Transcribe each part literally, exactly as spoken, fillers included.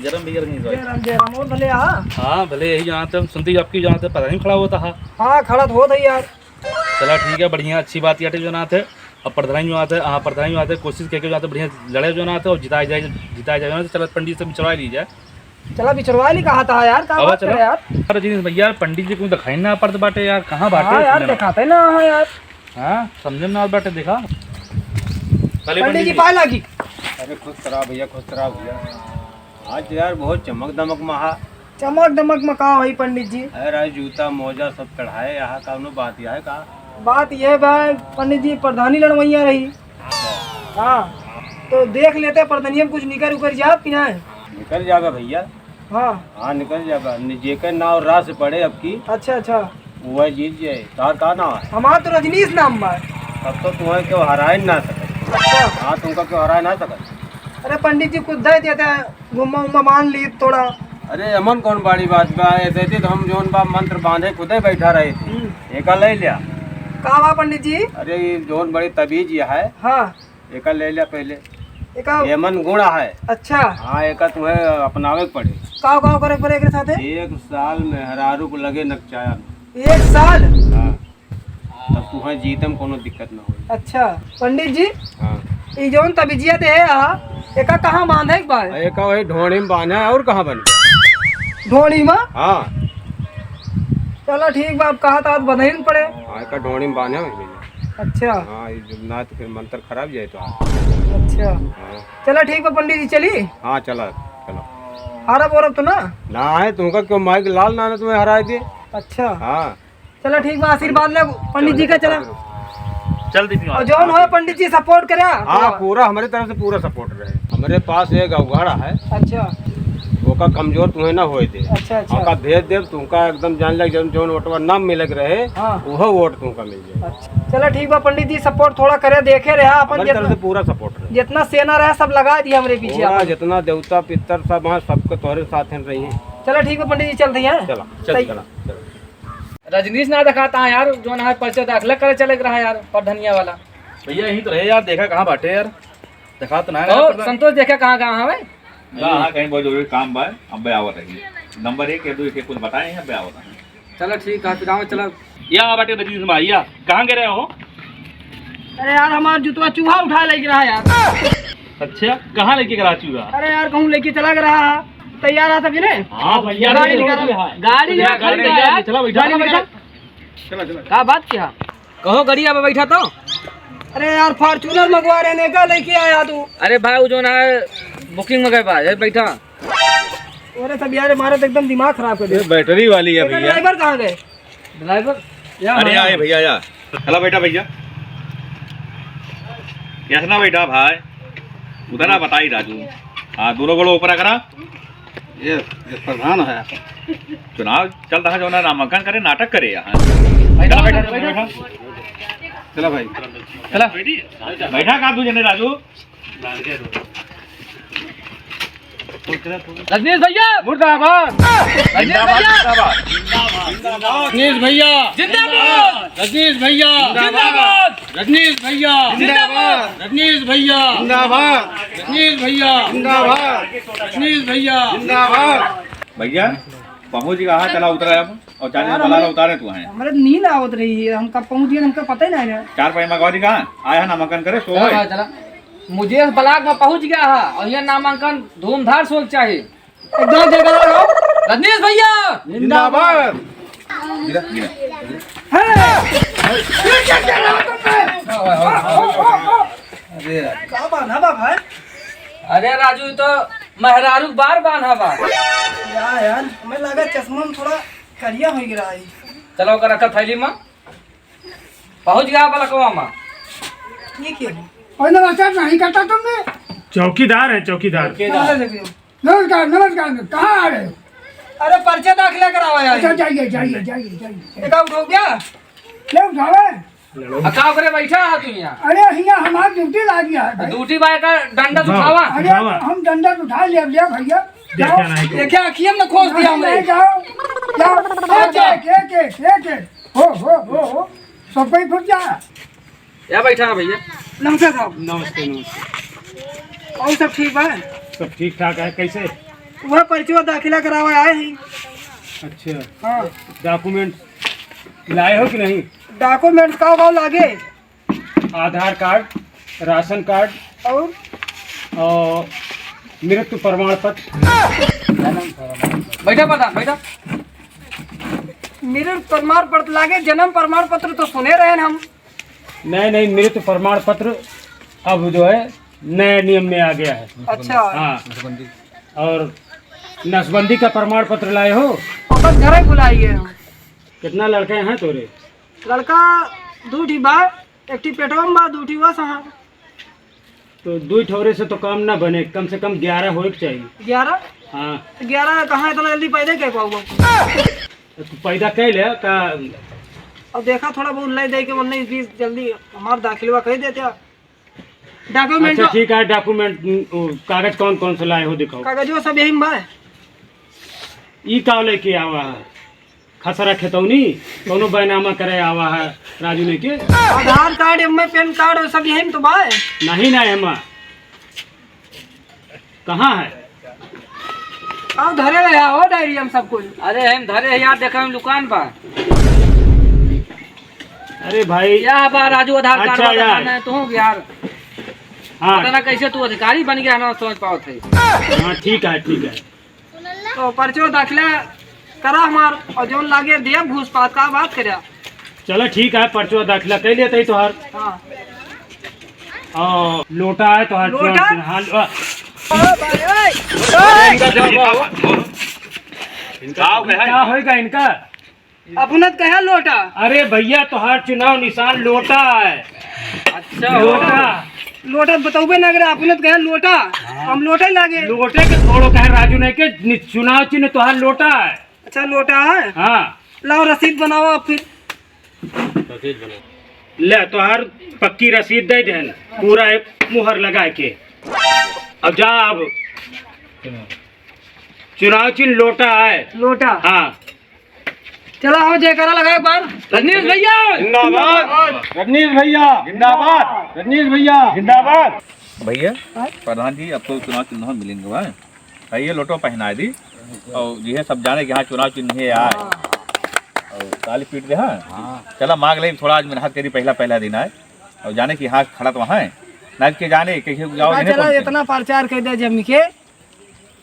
जय राम भैया, रजनीश भाई। जय राम, जय राम। और भले, हाँ? हाँ, भले यही जौन है, हम सुनते ही आपकी जौन है, प्रधानी खड़ा होता है। हाँ, खड़ा तो होता ही यार। चला ठीक है, बढ़िया, अच्छी बात याटे जौन है। अब प्रधानी जौन है, हाँ, प्रधानी जौन है, कोशिश करके जौन है, बढ़िया लड़े जौन है और जिताए जाए, जिताए जाए जौन है। चला पंडित से बिचरवा ली जाए। चला बिचरवा ली कहा था यार, का अब बात चला। करे यार? अरे जी भैया, पंडित जी को दिखाई ना पड़त बाटे यार, कहाँ बाटे हाँ यार, समझे ना। देखाते ना, हाँ यार। हाँ, समझे ना बाटे, देखा। चलिए पंडित जी, जी। पाए लागी। अरे खुश रहा भैया, खुश रहा भैया। आज यार बहुत चमक दमक महा। चमक दमक में का होई पंडित जी? अरे आज जूता मोजा सब चढ़ाए, यहाँ कौनो बात यह है का? बात यह बा पंडित जी, प्रधानी लड़वैया रही। हाँ, तो देख लेते प्रधानिया में कुछ निकर उकर जाब कि ना? निकल जाबे भैया। हाँ। हाँ, निकल जाबे। नि-, जेकर नाव राह से पड़े अब की। अच्छा, अच्छा। वह जीत जाए। तार का नाव है? हमार तो रजनीश नाम बा। तब तो तुम्हें क्यों हराए ना सके। अच्छा। हाँ, तुमका क्यों हराए ना सके। अरे पंडित जी, कुछ दे देते, घुम्मा उम्मा मान ली थोड़ा। अरे अमन कौन बड़ी बात बा, ऐसे थी तो हम जौन बा मंत्र बांधे खुदे बैठा रहे थे। हम्म। एका ले लिया। का बा पंडित जी? अरे ये जौन बड़ी तबीज ये है, हाँ। एका ले लिया पहले। एका एमन गुण है। अच्छा। हाँ, एका तुम्हें अपनावे के पड़े। का, का करे के पड़े एकरे साथे? एक साल मेहरारू को लगे नकचाया। एक साल? हाँ। तब तुम्हें जीते में कोनो दिक्कत ना होई। अच्छा, पंडित जी, हाँ। ई जौन तबीजिया दे है, हाँ, एका कहाँ बांधे के बा? एका वही ढोड़ी में बांधे है, और कहाँ बन गया? ढोड़ी में? हाँ। चला ठीक बा, अब कहा था, बंधे ही न पड़े। हाँ, एका ढोड़ी में बांधे है भैया। अच्छा। हाँ, ये जो ना तो फिर मंत्र खराब जाए तो। अच्छा। हाँ। चला ठीक बा पंडित जी, चली? हाँ, चला, चला। हारब ओरब तो ना? ना है, तुमका क्यों माइक लाल ना, ना तुम्हें हराए दे। अच्छा। हाँ। चला ठीक बा, आशीर्वाद ले पंडित जी का, चला। चल दीदी, और जौन हो पंडित जी support करे। हाँ, पूरा हमरे तरफ से पूरा support रहे। हमरे पास एक अवघड़ा है। अच्छा। ओका कमजोर तुम्हें ना होए दे। अच्छा, अच्छा। ओका भेज देब, तुमका एकदम जान लग, जौन, जौन वोटवा नाम मिले के रहे, हाँ। उहो वोट तुमका मिल जाए। अच्छा। चला ठीक बा पंडित जी, support थोड़ा करे, देखे रहे अपन हमरे तरफ जितना, से पूरा support रहे। जितना सेना रहे सब लगा दिया हमरे पीछे पूरा अपन। जितना देवता पितर सब हैं, सबके तोहरे साथ हैं रही हैं। चला ठीक बा पंडित जी, चलते हैं। चला, चल, सही। चला, चला। रजनीश ना देखाता है यार, जौन है पर्चा दाखिला करे चले के रहा यार, प्रधनिया वाला। भैया, यहीं तो रहे यार, देखा कहाँ बाटे यार, देखा तो ना है कहो, यार, प्रधान। संतोष, देखा कहाँ, कहाँ हवे? हाँ, हाँ, कहीं बहुत जरूरी काम बा, अब्बे आवत है। नंबर एक के दो के कुछ बताए हैं, अब्बे आवत है। चलो ठीक है, फिर आओ, चलो। या बाटे रजनीश भाई, या कहाँ गिरे हो? अरे यार, हमार जुतवा चूहा उठा लेके रहा यार। अच्छा, कहाँ लेके गया चूहा? अरे यार, कहूँ लेके चला गया रहा। तैयार आ सके ने? हाँ भैया, गाड़ी निकाल। गाड़ी यहाँ खड़ी है यार। चला, बैठा, गाड़ी निकाल। चला, चला। का बात किया? कहो, गाड़ी अब बैठा तो। अरे यार, Fortuner मंगवा रहे ने, का लेके आया तू? अरे भाई, वो जो ना booking में गए बा, ये बैठा। अरे सब यार, हमारा तो एकदम दिमाग खराब कर दिया। ये बैटरी वाली है एकर भैया। Driver कहाँ गए? Driver? या अरे, हमारा। आए भैया, या। चला बैठा भैया। कैसे ना बैठा भाई? उधर आ, बताई राजू। हाँ, दोनों गोड़ों ऊपर करा। ये, ये प्रधान है। चुनाव चल रहा है, जो ना नामांकन करे, नाटक करे यहाँ। बैठा, बैठा, बैठा। चला भाई। चला। बैठा का दू जने राजू? रजनीश भैया! मुर्दाबाद! रजनीश भैया! जिंदाबाद! रजनीश भैया! जिंदाबाद! रजनीश भैया! जिंदाबाद! रजनीश भैया! जिंदाबाद! रजनीश भैया! जिंदाबाद! रजनीश भैया! जिंदाबाद! रजनीश भैया! जिंदाबाद! भैया, पहुँच गया है, चला उतरा अब। और चालीस यार, वाला हमें, उतारे तू हैं। हमारे नींद आवत रही है, हम कब पहुँच गए, हमका पता ही नहीं है। चार पाई मगवारी कहाँ? आया है नामांकन करे, सो चला गए। भाई, चला। मुझे इस ब्लॉक में पहुँच गया है और ये नामांकन धूमधार से होना चाहिए। एक दो जगह रहो। रजनीश भैया! जिंदाबाद। गिरा, गिरा। है। ये क्या कर रहा हो तुम? अरे यार। का बांधा बा भाई? अरे राजू, ये तो मेहरारू के बार बांधा बा। या यार, हमें लगा चश्मा में थोड़ा करिया हो गिरा है। चलो, ओकर रखा थैली में। पहुँच गया बलकवा में। ये क्या है? और नमस्कार नहीं करता तुमने? चौकीदार है, चौकीदार। चौकीदार। नमस्कार, नमस्कार, नमस्कार, कहाँ आ रहे हो? अरे, पर्चा दाखिला करावा यार। अच्छा, जाइए, जाइए, जाइए, जाइए। एक आउट हो गया? क्या उठावे? आ, का करे बैठा है तू यहाँ? अरे, हियाँ हमार ड्यूटी लाग गया है भाई। ड्यूटी बाय का डंडा हाँ, उठावा। अरे, उठावा। हम डंडा उठा ले, ले भैया। देखा जाओ। नहीं तो। देखा, अखियम में खोस दिया नहीं, हमरे। नहीं, जाओ, जाओ। अच्छा। एक, एक, एक, एक, एक। हो, हो, हो, हो। सब कोई फुट जा। या बैठा है भैया। नमस्ते साहब। नमस्ते, नमस्ते। और सब ठीक बा? सब ठीक ठाक है। कैसे? वह पर्चवा दाखिला करावे आए ही। अच्छा। हाँ। डॉक्यूमेंट लाए हो कि नहीं? डॉक्यूमेंट का का लागे? आधार कार्ड, राशन कार्ड और? और मृत्यु प्रमाण पत्र। बैठा प्रधान, बैठा। मृत्यु प्रमाण पत्र लागे, जन्म प्रमाण पत्र तो सुने रहे हम। नहीं, नहीं, मृत्यु प्रमाण पत्र अब जो है नए नियम में आ गया है। अच्छा। हाँ। और नसबंदी का प्रमाण पत्र लाए हो? अपन घरे बुलाइए हम। कितना लड़के हैं तोरे? लड़का दू ठी बा, एक ठी पेटवा में बा, दू ठी वस हैं। तो दू ठौरे से तो काम ना बने, कम से कम ग्यारह होए के चाहिए। ग्यारह? हाँ। तो ग्यारह कहाँ इतना जल्दी पैदा कर पाऊंगा? तो तू पैदा कर ले का? अब देखा थोड़ा बहुत ले दे के उन्नीस बीस जल्दी हमार दाखिलवा कर देते। डॉक्यूमेंट अच्छा, तो ठीक है, डॉक्यूमेंट, उम, कागज कौन कौन से लाए हो, दिखाओ। कागजवा सब यही में बा। ई का लेके आवा है? खसरा खेतौनी, कौनो बैनामा करे आवा है राजू ने के? आधार कार्ड, एम आई पैन कार्ड, वो सब यही में तो बा। नहीं, नहीं, हम कहाँ है? आओ, धरे रहे हो डायरी हम सब कुछ। अरे, हम धरे हैं यार, देखो, हम लुकान बा। अरे भाई। या बा राजू, आधार कार्ड अच्छा बा, यार। दिखाना है तू यार। हाँ। पता ना कैसे तू अधिकारी बन गया, ना समझ पावत है। हाँ, ठीक है, ठीक है। तो पर्चो दाखिला करा हमार, और जौन लागे दिया घूस पात, का बात करे? चलो ठीक है, पर्चो दाखिला कर लिया तही तोहार। हाँ। और लोटा है तोहार, लोटा? हाँ, लो-, ओ भाई, ओए! इनका जवाब हो। इनका का होएगा इनका? अपने तो कहे लोटा। अरे भैया, तोहार चुनाव निशान लोटा है। अच्छा, लोटा। लोटा बतौबे ना करे, अपने तो कहे लोटा। हाँ। हम लोटे लागे। लोटे के छोड़ो, कहे राजू ने के नि-, चुनाव चिन्ह तोहार लोटा है। अच्छा, लोटा है? हाँ। लाओ, रसीद बनाओ आप फिर। रसीद बनाओ। ले, तोहार पक्की रसीद दे देन, पूरा एक मुहर लगा के। अब जा, अब चुनाव चिन्ह लोटा है। लोटा। हाँ। चला हो, जयकारा लगाओ एक बार। रजनीश भैया जिंदाबाद। रजनीश भैया जिंदाबाद। रजनीश भैया जिंदाबाद। भैया, हाँ? प्रधान जी, अब तो चुनाव चिन्ह मिलेंगे बा। है ये लोटो पहनाए दी। और ये सब जाने कि हाँ, चुनाव चिन्ह है यार। हाँ। और ताली पीट दे, हाँ। हाँ। चला मांग ले, थोड़ा आज मेहनत करी, पहला, पहला दिन आए। और जाने कि हाँ, खड़ा तो वहाँ है। ना के जाने, कैसे जाओ, हाँ, इन्हें चला, कौन से? इतना प्रचार कर दे जम के।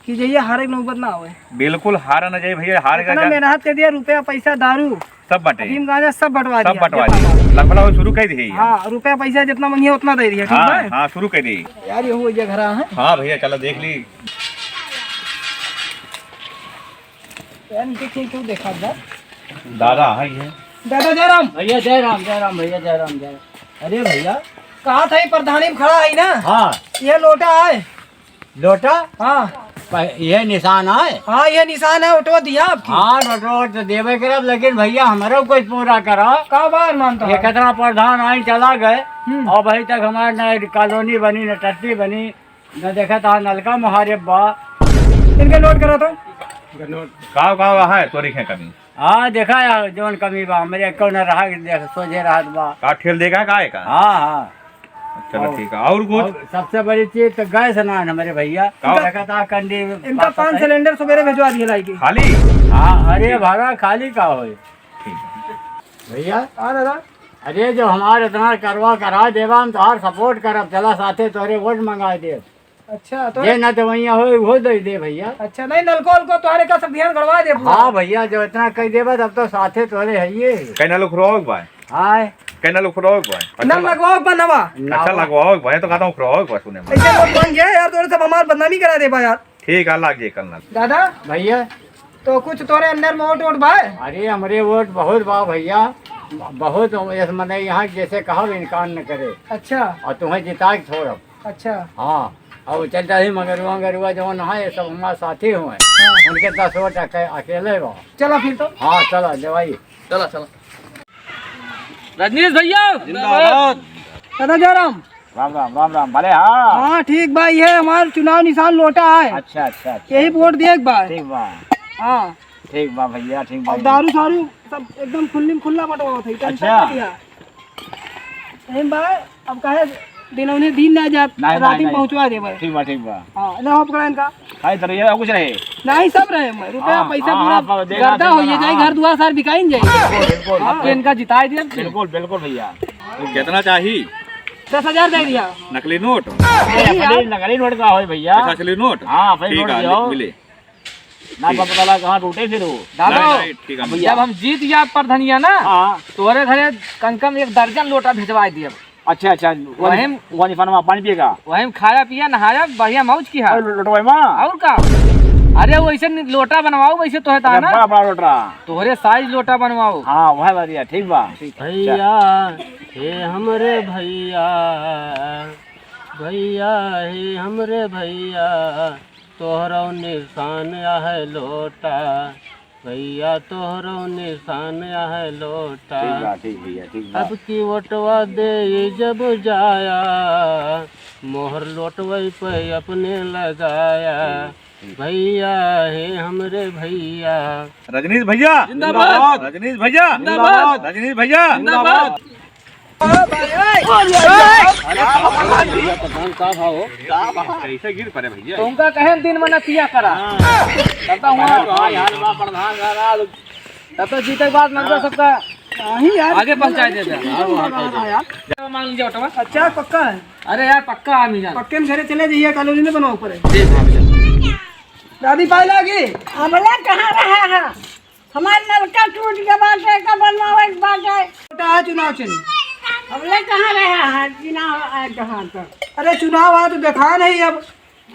कि जइया हारे के नौबत ना आवे। बिल्कुल हारा ना जाए भैया, हार इतना जा- मेहनत कर दिया, रुपया, पैसा, दारू, सब बटे। अफीम, गांजा सब बटवा सब दिया। बटवा दिया। लगभग लगभग शुरू कर दिए। हाँ, रुपया, पैसा जितना मंगिए उतना दे दिया, ठीक हाँ, बा? हाँ, शुरू कर दिए। यार, ये हुआ जगह रहा है। हाँ भैया, चलो देख ली। यार, इनके क्यों, क्यों देखा जा? दादा, हाँ, ये। दादा जयराम। भैया जयराम, जयराम, भैया जयराम, जयराम। अरे भैया, कहा था ये प्रधानी में खड़ा है ना? हाँ। ये लोटा है। लोटा? हाँ। प-, ये निशान आए? हाँ, ये निशान है, ओटवा दिया आपकी। हाँ, ओटवा तो देवे करब, लेकिन भैया, हमरो कुछ पूरा करा। का बार मानता ये है? कितना प्रधान आई चला गए, हम्म। अब अभी तक हमारे ना कॉलोनी बनी, ना टट्टी बनी, ना देखा था नलका मुहारे बा। इनके लोड करा तो। का, का है तोरी के कमी? हाँ, देखा यार, जौन कमी बा, हमरे एको न रहा, देख, सोझे रहत बा। का ठेल देगा का है का? हाँ, हाँ। चलो, और ठीक है। और कुछ? और सबसे बड़ी चीज तो गैस ना है हमारे भैया। का? देखा था कंडी इनका बात पाँच है। सिलेंडर सुबेरे भिजवा दिए लाई के। खाली? हाँ, अरे ठीक। भरा खाली का होई? ठीक है। भैया। हाँ दादा। अरे जो हमारे इतना करवा करा देवा, हम तोहार सपोर्ट करब, चला साथे तोरे वोट मंगा देब। अच्छा, तो जे ना तो वहीं होई, वो दे दे भैया। अच्छा, नहीं, नलको उलको तोहरे का सब ध्यान गड़वा दे पूरा। हाँ भैया, जो इतना कह देबा, तब तो साथे तोहरे है ये। कहीं ना लोग रोक भाई। हाय। कहीं ना लोग रोक भाई। अच्छा नल लग- लगवाओ बा नवा। अच्छा नवा। लगवाओ भाई, तो कहता हूँ रोक भाई, सुने में। ऐसे लोग बन गया यार, तोरे सब हमार बदनामी करा देबा यार। ठीक है, लाग जाए कल ना। दादा। भैया। तो कुछ तोरे अंदर में वोट वोट बा? अरे, हमरे वोट बहुत बा भैया, बहुत। इस मने यहाँ जैसे कहब इनकार न करे। अच्छा। और तुम्हें जिता के छोड़ब। अच्छा। हाँ, और चलता ही मगरुआ, गरुआ जौन है, ये सब हमारे साथी हुए। हाँ। उनके दस वोट अके-, अकेले बा। चला फिर तो। हाँ, चला, जवाई। चला, चला। रजनीश भैया। जिंदाबाद। दादा जयराम। राम राम, राम राम, भले हाँ। हाँ, ठीक बा, ये हमार चुनाव निशान लोटा है। अच्छा, अच्छा, अच्छा। यही वोट दिए एक बार। ठीक बा। हाँ। ठीक बा भैया, ठीक बा। और दारू सारू सब एकदम खुल्ली में खुल्ला बंटवावत है, tension अच्छा। मत लिया। सही बा, अब काहे दिन उन्हें दिन ना जात, नहीं, रात नहीं, में नहीं। पहुँचवा देबे। ठीक बा, ठीक बा। हाँ, ना हो पकड़ा इनका। भाई, तो ये कुछ रहे। नहीं, सब रहे, मैं रुपया हाँ, पैसा हाँ, पूरा हाँ, सब देगा, गर्दा देगा, हो, ये जाए हाँ। घर दुआर सार बिकाइन जाए। बिल्कुल, बिल्कुल, आपके इनका जिताई दिया। बिल्कुल, बिल्कुल भैया। कितना चाहिए? दस हजार दे दिया। नकली नोट? नहीं यार। नकली, नकली नोट का होई भैया? अच्छा, असली नोट? हाँ, भाई, ठीक नोट है, दियो। मिले। ना ठीक। पता लगा कहाँ टूटे फिर वो। दादा, नहीं, नहीं, ठीक है। जब हम जीत जाब प्रधनिया ना, हाँ। तोहरे घरे कम से कम एक दर्जन लोटा भिजवाई दियब। अच्छा, अच्छा, वही वही, वही फनवा पानी पिएगा? वही में खाया पिया, नहाया, बढ़िया मौज किहा। और लो-, लोटवाई माँ? और का? अरे, वैसे नि-, लोटा बनवाओ, वैसे तोहे ता अरे, ना। बड़ा, बड़ा लोटा। तोहरे size लोटा बनवाओ। हाँ, वह बढ़िया, ठीक बा। भैया, हे हमरे भैया, भैया, हे हमरे भैया, तोहरो निशान आहे लोटा, भैया तोहरो निशान आहे लोटा। ठीक बा, ठीक भैया, ठीक बा। अब की वोटवा दे जब जाया, मोहर लोटवई पे अपने लगाया। ठीक। भैया हे हमरे भैया। रजनीश भैया जिंदाबाद। रजनीश भैया जिंदाबाद। रजनीश भैया जिंदाबाद। अरे, प्रधान का भाव हो? कैसे गिर पड़े भैया? तुमका कहे दिन में नतिया करा। हाँ। तब तो हुआ। हाँ, यार, बा प्रधान का राज। तब तो जीते के बाद नंबर हाँ। सबका नहीं यार, आगे पहुंचाई देते हैं। हाँ, वहाँ पहुंचा। यार। चलो, मांग लीजिए ऑटो में। अच्छा, पक्का है? अरे यार, पक्का आमी जान। पक्के में घरे चले जाइए, कॉलोनी में बनवा ऊपर है। ठीक है, भैया। दादी पाए लागी। हमला कहाँ रहा है? हमार नलका टूट के बाटे, का बनवावे के बाटे। छोटा है चुनाव चिन्ह। हमले कहाँ रहे हैं, चुनाव आए कहाँ तो? अरे चुनाव आए तो देखा नहीं अब।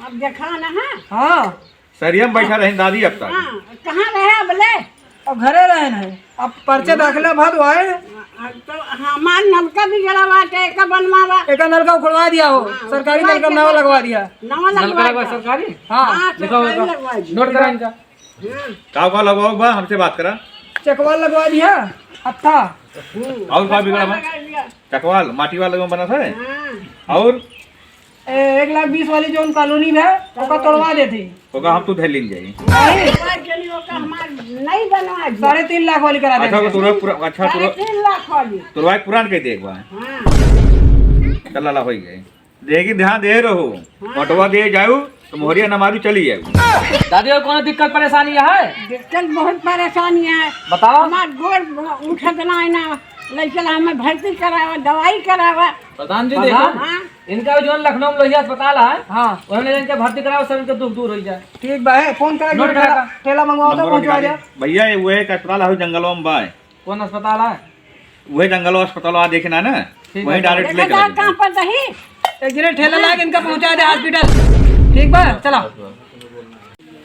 अब देखा ना है। हाँ। सरिया में बैठा रहे दादी अब तक। हाँ, कहाँ रहे हमले? अब घरे रहे हैं। अब पर्चे दाखिला भर आए। अब तो हमार नलका बिगड़ा बाटे, का बनवावा? एका नलका उखड़वा दिया हो, हाँ, सरकारी उखड़वा नलका के नवा बाद लगवा दिया। नवा नलका लगवा लगवा दिया। सरकारी? हाँ, हाँ, लिखा होगा। सरकारी लगवा दिया। नोट करा इनका। हम्म। का, का लगवाओ बा, हमसे बात करा। चकवाल लगवा दिया, हत्था। हम्म। और का बिगड़ा बा? लगा दिया। चकवाल, माटी वाला जो बना था। हाँ। और? ए, एक लाख बीस वाली जो कॉलोनी में, ओका तोड़वा देती। ओका हम तो धर लेन जाई। नहीं। तोड़वा के लिए ओका हमार नहीं बनवा दिया। साढ़े तीन लाख वाली करा अच्छा, देती। तोड़वा पूरा, अच्छा, साढ़े तीन लाख वाली। तोड़वा पुरान के देख बा। हाँ। चल, लाला, होई गए। देखी, ध्यान दे रहो, हाँ। पटवा दे जाऊ, तो मोहरिया न मारू, चली जाऊ। दादी, और कौनो दिक्कत परेशानी है? दिक्कत बहुत परेशानी है। बताओ। हमार गोड़ उठत ना है ना, लइके ला हमें भर्ती करावा, दवाई करावा। प्रधान जी, प्रधान? देखो, हाँ। इनका जो लखनऊ में लोहिया अस्पताल है, हाँ। वहाँ ले इनके भर्ती कराओ, सब इनके दुख दूर हो जाए। ठीक बा, है, फोन करा, नोट ठेला, करा। ठेला मंगवाओ तो नंबर पहुँचवा निकाल दे। दे। भैया, ये वह अस्पताल है, जंगलवा में बा। कौन अस्पताल है? उहे जंगल अस्पताल आ देखे ना, ना? ठीक वहीं है। direct लेके कहाँ पर रही? एक जने ठेला ला के इनका पहुंचा दे hospital। ठीक बा, चला।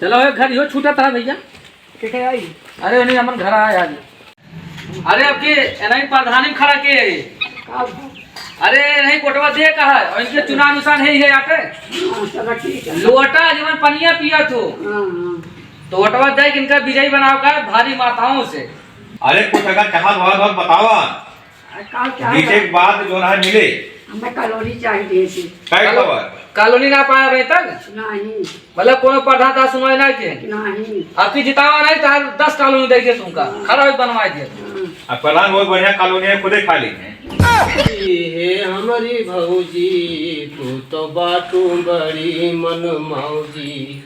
चलो, एक घर यो छूटा था भैया। के के आई? अरे, नहीं, हमन घर आए आज। अरे, आपके एनआई प्रधानी में खड़ा के है? अरे, नहीं, कोटवा दे कहा है, और इनके चुनाव निशान है, ये आटे। हाँ, चलो, ठीक है। लोटा, जवन पनिया पिया तू। हाँ, हाँ। तो वोटवा दे के इनका विजयी बनाओ का भारी माताओं से। अरे कुछ अगर चाहत हो तो बतावा। अरे का चाहे जीते बा? के बाद जो ना मिले। हमें कॉलोनी चाहिए थी। काय कालो-, खबर? कॉलोनी ना पाया अभी तक? नहीं। मतलब कोनो प्रधान ता सुनवाई ना के? नहीं। आपकी जितावा नहीं तो हर दस कॉलोनी देंगे तुमका। हाँ। खड़ा होके बनवा दिया। हाँ। अब प्रधान बहुत बढ़िया कॉलोनी है, खुदे खा लेंगे। हे हमरी भौजी, तू तो बाटू बड़ी मन मौजी।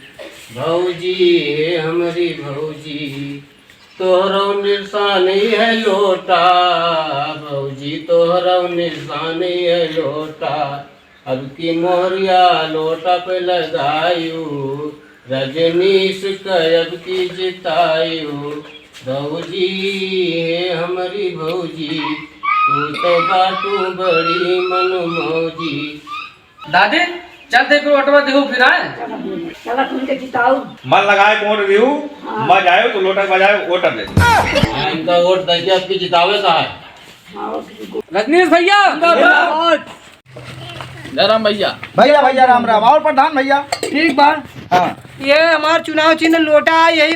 भौजी, हे हमरी भौजी, तोहरो निशानी है लोटा। भौजी, तोहरो निशानी है लोटा। अब की मोहरिया लोटा पे लगायू, रजनीश का अब की जितायू। भौजी, हे हमरी भौजी, तू तो बाटू बड़ी मन मौजी। दादी, चल दे फिर वोटवा देहू फिर आए। चला तुमके जिताऊ। मन लगाए वोट देहू, हाँ। मजा आयो तो लोटा बजाए वोट दे। हाँ, इनका वोट दे के आपकी जितावे का है। हाँ, वोट दे। रजनीश भैया। जिंदाबाद। जय राम भैया। भैया, भैया, राम राम। और प्रधान भैया? ठीक बा। हाँ। ये हमार चुनाव चिन्ह लोटा है, यही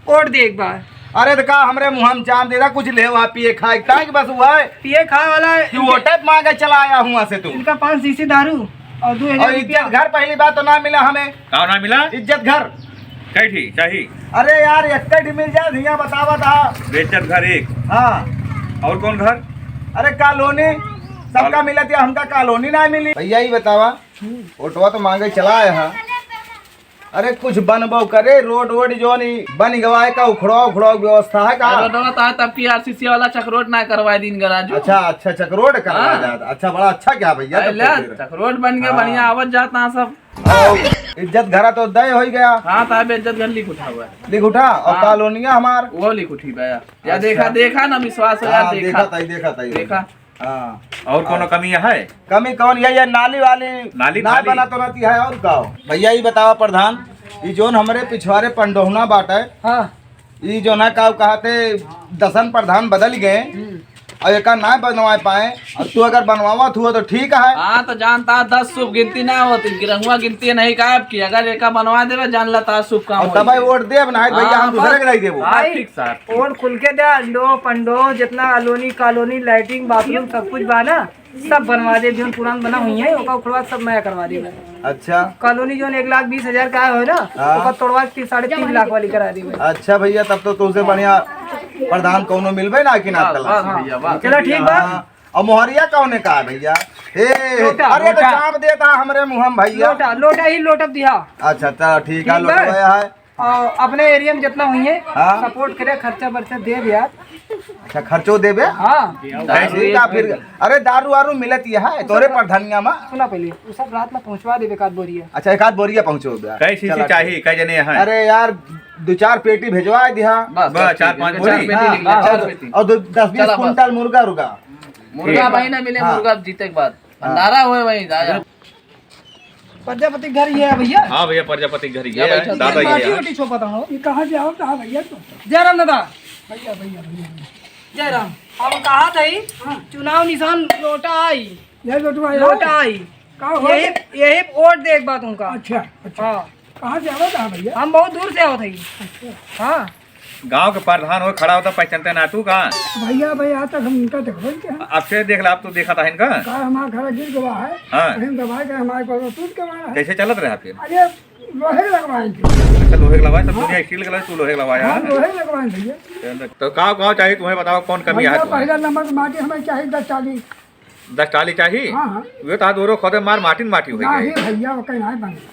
वोट देख बा। अरे तो का हमरे मुँह में चाम देदा, कुछ लेवा पिए खाए ताकि बस हुआ है। पिए खाए वाला कि वोटे मांगे चला आया हुआ से तू। इनका पाँच शीशी दारू और दो हजार और इज्जत रुपया। घर पहली बात तो ना मिला हमें। का ना मिला? इज्जत घर। कई ठी चाही? अरे यार, एक ठी मिल जाए, धिया बतावा था। बेइज्जत घर एक। हाँ। और कौन घर? अरे कॉलोनी, सबका काल- मिलत या हमका कॉलोनी ना मिली। भैया ही बतावा, वोटवा तो मांगे चला आया है। अरे कुछ बनबो करे, रोड वोड जौन ई बन गवा है का, उखड़ो उखड़ो व्यवस्था है का? अरे रोडवा तो है, तब की आरसीसी वाला चकरोट ना करवाए दिन का राजू। अच्छा, अच्छा, चकरोट करवा हाँ। जाता। अच्छा, बड़ा अच्छा क्या भैया, अरे तब तो ले, फिर। चकरोट बन गया, हाँ। बढ़िया आवत जात ना सब। और इज्जत घरा तो दय हो गया। हाँ, साहब, इज्जत घर लिख उठा हुआ है। लिख उठा, और हाँ। कॉलोनिया हमार? वो लिख उठी भैया। या अच्छा। देखा, देखा ना, विश्वास हो यार, हाँ, देखा। देखा ताई, देखा ताई। देखा। हाँ। और कोनो हाँ। कमी है? कमी कौन? ये, ये नाली वाली नाली ना खाली। बना तो रहती है, और का हो? भैया, ये बतावा प्रधान, ये जोन हमरे पिछवारे पंडोहना बाटे, हाँ। ये जो ना का कहते दसन प्रधान बदल गए, हम्म। और एका ना बनवा पाए, और तू अगर बनवावत हुआ तो ठीक है। हाँ, तो जानता, दस शुभ गिनती ना होती, गिरहुआ गिनती नहीं का आपकी, अगर एका बनवा देवे, जान लेता शुभ काम और होई। तब वोट देब ना, भैया, हाँ, हम दूसरे बस। के नहीं देबो। हाँ, भाई, ठीक सर। वोट खुल के दे, अंडो, पंडो, जितना अलोनी, कॉलोनी, लैट्रिन, बाथरूम, सब कुछ बा ना, सब बनवा दे, जोन पुरान बना हुई है, ओका उखड़वा सब नया करवा दे। अच्छा। कॉलोनी जोन एक लाख बीस हजार का है ना, हाँ। ओका तोड़वा के साढ़े तीन लाख वाली करा दे। अच्छा भैया, तब तो तुमसे बढ़िया प्रधान कौनो मिलबे ना कि ना बस, कला। बस भैया, बस। चला ठीक बा। हाँ। और मोहरिया कौने का है भैया? ए, लोटा, अरे तो लोटा। चाप देता हमरे मुँह में भैया। लोटा, लोटा ही लोटब दिया। अच्छा, चला ठीक है, ठीक बा। लोटवा है। और अपने एरिया में जितना हुई है, हाँ। सपोर्ट करे, खर्चा बर्चा दे दे यार। अच्छा, खर्चो देबे? हाँ। ठीक है फिर। अरे, दारू वारू मिलत ही है तोरे प्रधानिया में? सुना पहले, वो सब रात में पहुँचवा देबे एक आध बोरिया। अच्छा, एक आध बोरिया पहुँचो बे। कै शीशी चाही, कै जने हैं? अरे यार, दो चार पेटी भेजवा दिया। बस, बस, बस, चार ठीक है, पाँच बोरी? चार पेटी हाँ, लिख ले, हाँ, चार और, पेटी। और दो, दस बीस चला, बस। कुंटल मुर्गा रुगा। मुर्गा ठीक। भाई ना मिले, हाँ। मुर्गा जीते के बाद। हाँ। भंडारा हुए वहीं, राजा। प्रजापति घर ये है भैया। हाँ भैया, प्रजापति घर ये ये है, बैठा दादा ये बाटी है। रोटी छो पता हो। ये कहाँ से आओ, कहाँ भैया तुम? जय राम दादा। भैया, भैया, भैया, भैया। जय राम। हम कहा था ही, हाँ। चुनाव निशान लोटा आई। ये लोटवा आई। लोटा आई। का हो? यही, यही वोट दे एक बात उनका। अच्छा, अच्छा। हाँ। कहाँ से आवत है भैया? हम बहुत दूर से आवत है। अच्छा। हाँ। गाँव के प्रधान हो खड़ा होता, पहचानते ना तू का? भैया, भैया, आज तक हम इनका देखबे नहीं किया। अब से देख ला, अब तो देखा था इनका। का हमारा घर गिर गवा है, हाँ। कहीं दबाए के हमारे पास टूट के मारा है। कैसे चलत रहा फिर? अरे, लोहे लगवाए थे। अच्छा, लोहे के लगवाए, सब हाँ। दुनिया स्टील के लगे, तू लोहे के लगवाया हाँ, है ना? लोहे लगवाए भैया। तो का, का चाहिए तुम्हें बताओ, कौन कमी है भैया, तुम्हें? पहला नंबर माटी हमें चाहिए दस चाली। दस टाली चाही? हाँ, हाँ। वे तो हाथ दोनों खोदे मार माटी न माटी होई नहीं गई। भैया, वो कहीं नहीं बने।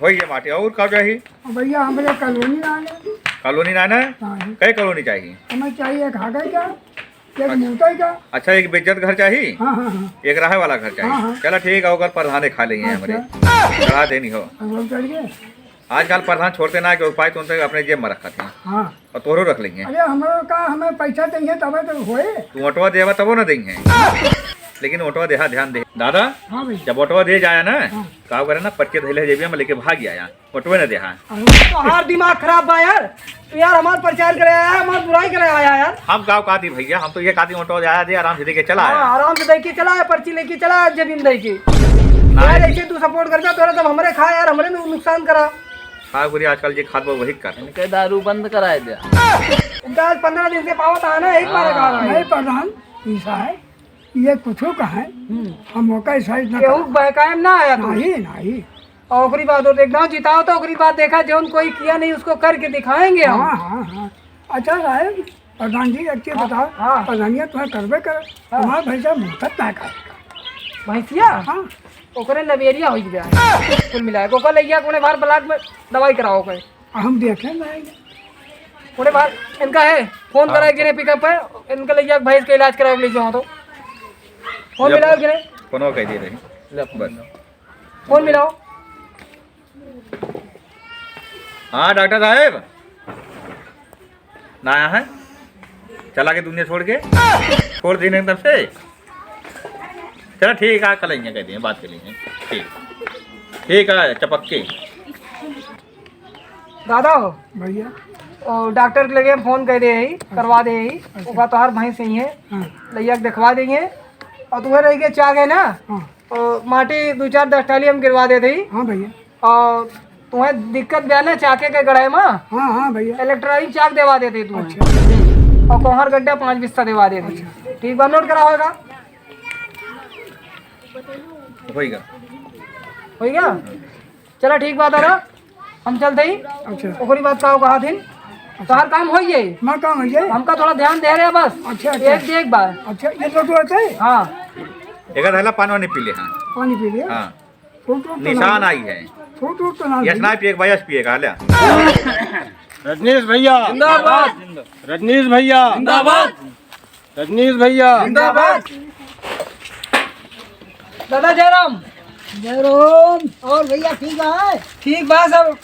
होई गई माटी, और का चाही? अब भैया, हमरे कॉलोनी ना आने। कॉलोनी ना आने? नहीं। कै कॉलोनी चाही? हमें चाहिए एक हागई का, एक अच्छा। मूतई का। अच्छा, एक बेइज्जत घर चाही? हाँ, हाँ, हाँ। एक रहे वाला घर चाही? हाँ, हाँ। चला ठीक है, ओकर प्रधाने खा लेंगे हमरे। अच्छा। चढ़ा देनी हो। अब हम चढ़ गए। आजकल प्रधान छोड़ते ना, कि उपाय तो उनसे अपने जेब में रखत हैं। हाँ। और तोहरो रख लेंगे। अरे, हमरो का, हमें पैसा देंगे तबे तो होए। तू ओटवा देवा तबो ना देंगे। लेकिन ओटवा देहा, ध्यान दे। दादा, हाँ भाई। जब ओटवा दे जाया ना, हाँ। का करे ना, पर्चे धइले जेबिया में लेके भाग आया। ओटवे ना देहा। अरे, तोहार दिमाग खराब बा यार। तू यार हमार प्रचार करे आया, हमार बुराई करे आया यार। हम का कहती भैया, हम तो ये कहती ओटवा दे आया, दे आराम से दे के चला आया। हाँ, आराम से दे के चला आया, पर्ची लेके चला आया, जमीन दे के। नहीं। यार, ऐसे तू सपोर्ट करता, तोरा तब हमरे खा यार, हमरे नु-, नुकसान करा। का करी, आजकल जे खात बा वही कर। इनके दारू बंद कराए दे। इनका आज पन्द्रह दिन से पावत है ना, एक बार हाँ। कहा है। नहीं प्रधान, ऐसा है, ये कुछ का है, हम्म। हम ओका साइड ना केहू करब। बहकाए में ना आया तू। नहीं, नहीं। और ओकरी बाद एक गाँव जिताओ तो ओकरी बाद देखा, जौन कोई किया नहीं उसको करके दिखाएंगे हम। हाँ, हाँ, हाँ। अच्छा साहब, प्रधान जी, एक चीज हाँ, बताओ, हाँ। प्रधानिया तुम्हें करबे करे, हाँ। तुम्हारा भैंसा मुफ्त ना खाए। भैंसिया? हाँ। ओकरे लबेरिया हो गया। कुल मिला के ओकर लइया कोने बाहर ब्लॉक में दवाई कराओ के। हम देखे ना। कोने बाहर इनका है, फोन हाँ। करा के गिरे पिकअप पे, इनका लइया भैंस के इलाज कराओ के ले जाओ तो। फोन ले मिलाओ फोन। गिरे। फोन कह दे रही। ले फोन। बस। फोन मिलाओ। हाँ डॉक्टर साहब, ना आया है, चला के दुनिया छोड़ के, छोड़ दी एकदम से। चला ठीक है, कल आएंगे, कह दिए, बात कर लेंगे। ठीक, ठीक है, चपक के। दादा हो भैया। ओ, डॉक्टर के लगे हम फोन कर दे ही, करवा दे ही, अच्छा। ओका तोहार भैंस ही है, हाँ। लइया के देखवा देंगे। और तुम्हें रह के चाह गए ना, हाँ। और माटी दो चार दस टाली हम गिरवा देते ही। हाँ भैया। और तुम्हें दिक्कत बा ना चाके के गढ़ाई में? हाँ, हाँ भैया। इलेक्ट्रॉनिक चाक देवा देते तुम्हें। अच्छा। और कोहर गड्ढा पाँच बिस्सा देवा देते। अच्छा। ठीक बा, नोट करा होगा। होइगा। होइगा? चला ठीक बा दादा, हम चलते ही। अच्छा। ओकरी बात का कहा दिन? अच्छा। तोहार काम होई जाई। हमार काम होई जाई? हमका थोड़ा ध्यान दे रहे बस। अच्छा, अच्छा। एक देख बा। अच्छा, ये तो तू होते? हाँ। एक आधा पानी वानी पी ले, हाँ। पानी पी ले? हाँ। फोटो तो निशान ना आई है। यस ना पिए के भाई, यस पिए का ले। रजनीश भैया जिंदाबाद। रजनीश भैया जिंदाबाद। रजनीश भैया जिंदाबाद। दादा जयराम। जयराम। और भैया ठीक है? ठीक बा सब।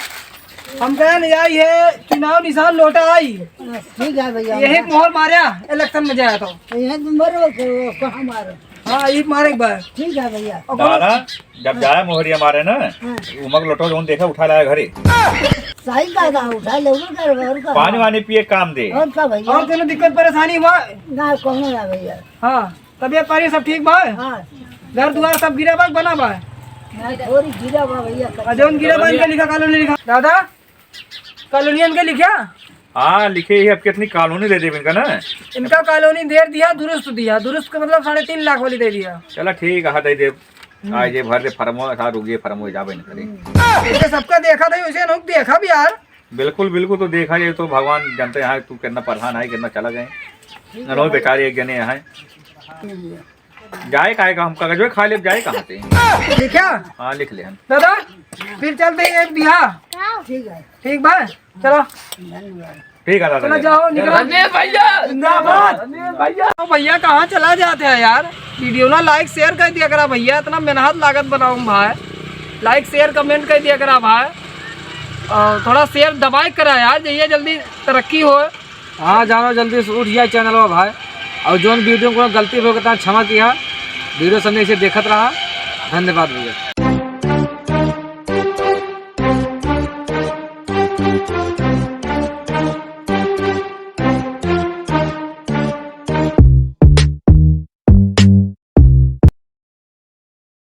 हम कहे नहीं आई है, चुनाव निशान लोटा आई। ठीक है भैया। यही मोहर मार्या इलेक्शन में जाया तो। यही तो मरो, कहाँ मारो? हाँ, ई मारे एक बार। ठीक है भैया। और दादा, जब जाए मोहरिया मारे ना, हाँ। उमक लोटो जौन देखे उठा लाया घरे। सही दादा, उठा ले, और का, और का? पानी वानी पिए काम दे। और का भैया? और कोनो दिक्कत परेशानी हुआ? ना, कोनो ना भैया। हाँ, तबियत पानी सब ठीक बा? हाँ। घर दुआर सब गिरा बा, बना बा? ना, थोड़ी गिरा बा भैया। आ, जौन गिरा बा, इनके लिखा, कॉलोनी लिखा। दादा, कॉलोनियन के लिखा? हाँ, लिखे ही, अब कितनी कॉलोनी दे देब इनका ना? इनका कॉलोनी दे दिया, दुरुस्त दिया, दुरुस्त का मतलब साढ़े तीन लाख वाली दे दिया। चला ठीक है, दे देब। हम्म। आज ये भर दे फरमो, साथ रुक ये फरमो, जाबे न करे। हम्म। इसे सबका देखा था, उसे लोग देखा भी यार। बिल्कुल, बिल्कुल, तो देखा ये तो भगवान जानते हैं, तू कितना प्रधान है, कितना चला गए। ठीक है अनोई भाई। बेचारे एक जने हैं। ठीक है। जाए काहे का, हम कागजवे खा लेब, जाए कहाँ से? लिखा? हाँ, लिख ले हम। दादा, फिर चलते हैं एक बिहा। ठीक है। ठीक बा, चलो। ठीक है दादा। चलो जाओ, निकलो। रमेश भैया जिंदाबाद। रमेश भैया। तो भैया कहाँ चला जाते हैं यार? वीडियो ना like share कर दिया करा भैया, इतना मेहनत लागत बनाऊँ भाई। Like share comment कर दिया करा भाई, और थोड़ा share दबाए करा यार, जइया जल्दी तरक्की हो। हाँ, जानो जल्दी से उठ जाए चैनलवा भाई। और जौन वीडियो में कोनो गलती हो, तो क्षमा किया। वीडियो सबने इसे देखत रहा। धन्यवाद भैया।